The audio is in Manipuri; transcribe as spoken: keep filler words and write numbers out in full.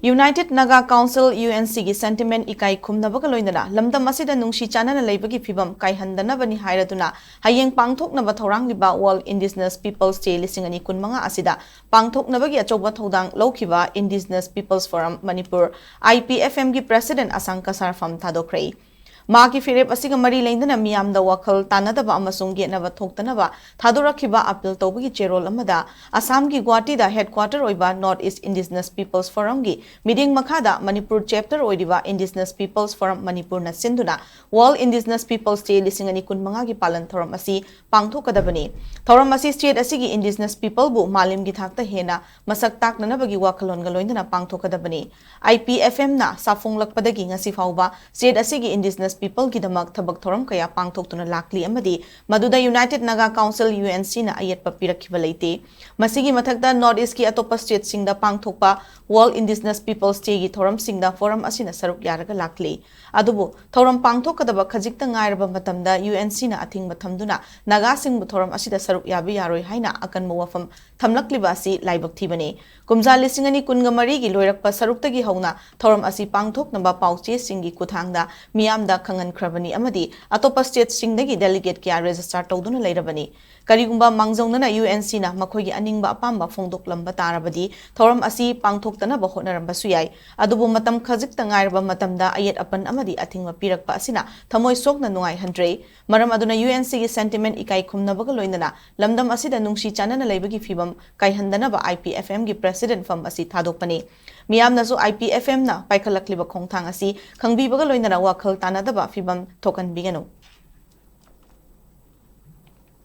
United Naga Council, U N C ꯒꯤ sentiment ꯏꯀꯥꯏ ꯈꯨꯝꯅꯕꯒ ꯂꯣꯏꯅꯅ ꯂꯝꯗꯝ ꯑꯁꯤꯗ ꯅꯨꯡꯁꯤ ꯆꯥꯟꯅꯅ ꯂꯩꯕꯒꯤ ꯐꯤꯕꯝ ꯀꯥꯏꯍꯟꯗꯅꯕꯅꯤ ꯍꯥꯏꯔꯗꯨꯅ ꯍꯌꯦꯡ ꯄꯥꯡꯊꯣꯛꯅꯕ ꯊꯧꯔꯥꯡꯂꯤꯕ World Indigenous Peoples Day ꯂꯤꯁꯤꯡ ꯑꯅꯤ ꯀꯨꯟꯃꯉꯥ ꯑꯁꯤꯗ ꯄꯥꯡꯊꯣꯛꯅꯕꯒꯤ ꯑꯆꯧꯕ ꯊꯧꯗꯥꯡ ꯂꯧꯈꯤꯕ Indigenous Peoples Forum Manipur, I P F M ꯒꯤ president ꯑꯁꯥꯡ ꯀꯁꯥꯔꯐꯝ ꯊꯥꯗꯣꯛꯈ꯭ꯔꯦ꯫ ꯃꯍꯥꯛꯀꯤ ꯐꯤꯔꯦꯞ ꯑꯁꯤꯒ ꯃꯔꯤ ꯂꯩꯅꯅ ꯃꯤꯌꯥꯝꯗ ꯋꯥꯈꯜ ꯇꯥꯅꯗꯕ ꯑꯃꯁꯨꯡ ꯌꯦꯠꯅꯕ ꯊꯣꯛꯇꯅꯕ ꯊꯥꯗꯣꯔꯛꯈꯤꯕ appeal ꯇꯧꯕꯒꯤ ꯆꯦꯔꯣꯜ ꯑꯃꯗ ꯑꯁꯥꯝꯒꯤ ꯒꯨꯋꯥꯍꯥꯇꯤꯗ headquarter ꯑꯣꯏꯕ North East Indigenous Peoples Forum ꯒꯤ ꯃꯤꯠꯌꯦꯡ ꯃꯈꯥꯗ ꯃꯅꯤꯄꯨꯔ chapter ꯑꯣꯏꯔꯤꯕ Indigenous Peoples Forum ꯃꯅꯤꯄꯨꯔꯅ ꯁꯤꯟꯗꯨꯅ World Indigenous Peoples Day ꯂꯤꯁꯤꯡ ꯑꯅꯤ ꯀꯨꯟꯃꯉꯥꯒꯤ ꯄꯥꯂꯟ ꯊꯧꯔꯝ ꯑꯁꯤ ꯄꯥꯡꯊꯣꯛꯀꯗꯕꯅꯤ꯫ ꯊꯧꯔꯝ ꯑꯁꯤ state ꯑꯁꯤꯒꯤ Indigenous people ꯕꯨ ꯃꯥꯂꯦꯝꯒꯤ ꯊꯥꯛꯇ ꯍꯦꯟꯅ ꯃꯁꯛ ꯇꯥꯛꯅꯅꯕꯒꯤ ꯋꯥꯈꯜꯂꯣꯟꯒ ꯂꯣꯏꯅꯅ ꯄꯥꯡꯊꯣꯛꯀꯗꯕꯅꯤ꯫ I P F M ꯅ ꯁꯥꯐꯣꯡꯂꯛꯄꯗꯒꯤ ꯉꯁꯤ ꯐꯥꯎꯕ state ꯑꯁꯤꯒꯤ Indigenous people ꯒꯤꯗꯃꯛ ꯊꯕꯛ ꯊꯧꯔꯝ ꯀꯌꯥ ꯄꯥꯡꯊꯣꯛꯇꯨꯅ ꯂꯥꯛꯂꯤ ꯑꯃꯗꯤ ꯃꯗꯨꯗ United Naga Council, U N C ꯅ ꯑꯌꯦꯠꯄ ꯄꯤꯔꯛꯈꯤꯕ ꯂꯩꯇꯦ꯫ ꯃꯁꯤꯒꯤ ꯃꯊꯛꯇ North East ꯀꯤ ꯑꯇꯣꯞꯄ state ꯁꯤꯡꯗ ꯄꯥꯡꯊꯣꯛꯄ World Indigenous Peoples Day ꯒꯤ ꯊꯧꯔꯝꯁꯤꯡꯗ forum ꯑꯁꯤꯅ ꯁꯔꯨꯛ ꯌꯥꯔꯒ ꯂꯥꯛꯂꯤ꯫ ꯑꯗꯨꯕꯨ ꯊꯧꯔꯝ ꯄꯥꯡꯊꯣꯛꯀꯗꯕ ꯈꯖꯤꯛꯇ ꯉꯥꯏꯔꯕ ꯃꯇꯝꯗ U N C ꯅ ꯑꯊꯤꯡꯕ ꯊꯝꯗꯨꯅ ꯅꯥꯒꯥꯁꯤꯡꯕꯨ ꯊꯧꯔꯝ ꯑꯁꯤꯗ ꯁꯔꯨꯛ ꯌꯥꯕ ꯌꯥꯔꯣꯏ ꯍꯥꯏꯅ ꯑꯀꯟꯕ ꯋꯥꯐꯝ ꯊꯝꯂꯛꯂꯤꯕ ꯑꯁꯤ ꯂꯥꯏꯕꯛ ꯊꯤꯕꯅꯤ꯫ ꯀꯨꯝꯖꯥ ꯂꯤꯁꯤꯡ ꯑꯅꯤ ꯀꯨꯟꯒ ꯃꯔꯤꯒꯤ ꯂꯣꯏꯔꯛꯄ ꯁꯔꯨꯛꯇꯒꯤ ꯍꯧꯅ ꯊꯧꯔꯝ ꯑꯁꯤ ꯄꯥꯡꯊꯣꯛꯅꯕ ꯄꯥꯎꯆꯦꯁꯤꯡꯒꯤ ꯈꯨꯠꯊꯥꯡꯗ ꯃꯤꯌꯥꯝꯗ ꯈꯪꯍꯟꯈ꯭ꯔꯕꯅꯤ ꯑꯃꯗꯤ ꯑꯇꯣꯞꯄ state ꯁꯤꯡꯗꯒꯤ delegate ꯀꯌꯥ register ꯇꯧꯗꯨꯅ ꯂꯩꯔꯕꯅꯤ꯫ ꯀꯔꯤꯒꯨꯝꯕ ꯃꯥꯡꯖꯧꯅꯅ U N C ꯅ ꯃꯈꯣꯏꯒꯤ ꯑꯅꯤꯡꯕ ꯑꯄꯥꯝꯕ ꯐꯣꯡꯗꯣꯛꯂꯝꯕ ꯇꯥꯔꯕꯗꯤ ꯊꯧꯔꯝ ꯑꯁꯤ ꯄꯥꯡꯊꯣꯛꯇꯅꯕ ꯍꯣꯠꯅꯔꯝꯕꯁꯨ ꯌꯥꯏ꯫ ꯑꯗꯨꯕꯨ ꯃꯇꯝ ꯈꯖꯤꯛꯇ ꯉꯥꯏꯔꯕ ꯃꯇꯝꯗ ꯑꯌꯦꯠ ꯑꯄꯟ ꯑꯃꯗꯤ ꯑꯊꯤꯡꯕ ꯄꯤꯔꯛꯄ ꯑꯁꯤꯅ ꯊꯃꯣꯏ ꯁꯣꯛꯅ ꯅꯨꯡꯉꯥꯏꯍꯟꯗ꯭ꯔꯦ꯫ ꯃꯔꯝ ꯑꯗꯨꯅ U N C ꯒꯤ sentiment ꯏꯀꯥꯏ ꯈꯨꯝꯅꯕꯒ ꯂꯣꯏꯅꯅ ꯂꯝꯗꯝ ꯑꯁꯤꯗ ꯅꯨꯡꯁꯤ ꯆꯥꯟꯅꯅ ꯂꯩꯕꯒꯤ ꯐꯤꯕꯝ ꯀꯥꯏꯍꯟꯗꯅꯕ I P F M ꯒꯤ president ꯐꯝ ꯑꯁꯤ ꯊꯥꯗꯣꯛꯄꯅꯤ꯫ ꯃꯤꯌꯥꯝꯅꯁꯨ I P F M ꯅ ꯄꯥꯏꯈꯠꯂꯛꯂꯤꯕ ꯈꯣꯡꯊꯥꯡ ꯑꯁꯤ ꯈꯪꯕꯤꯕꯒ ꯂꯣꯏꯅꯅ ꯋꯥꯈꯜ ꯇꯥꯅꯗꯕ ꯐꯤꯕꯝ ꯊꯣꯛꯍꯟꯕꯤꯒꯅꯨ꯫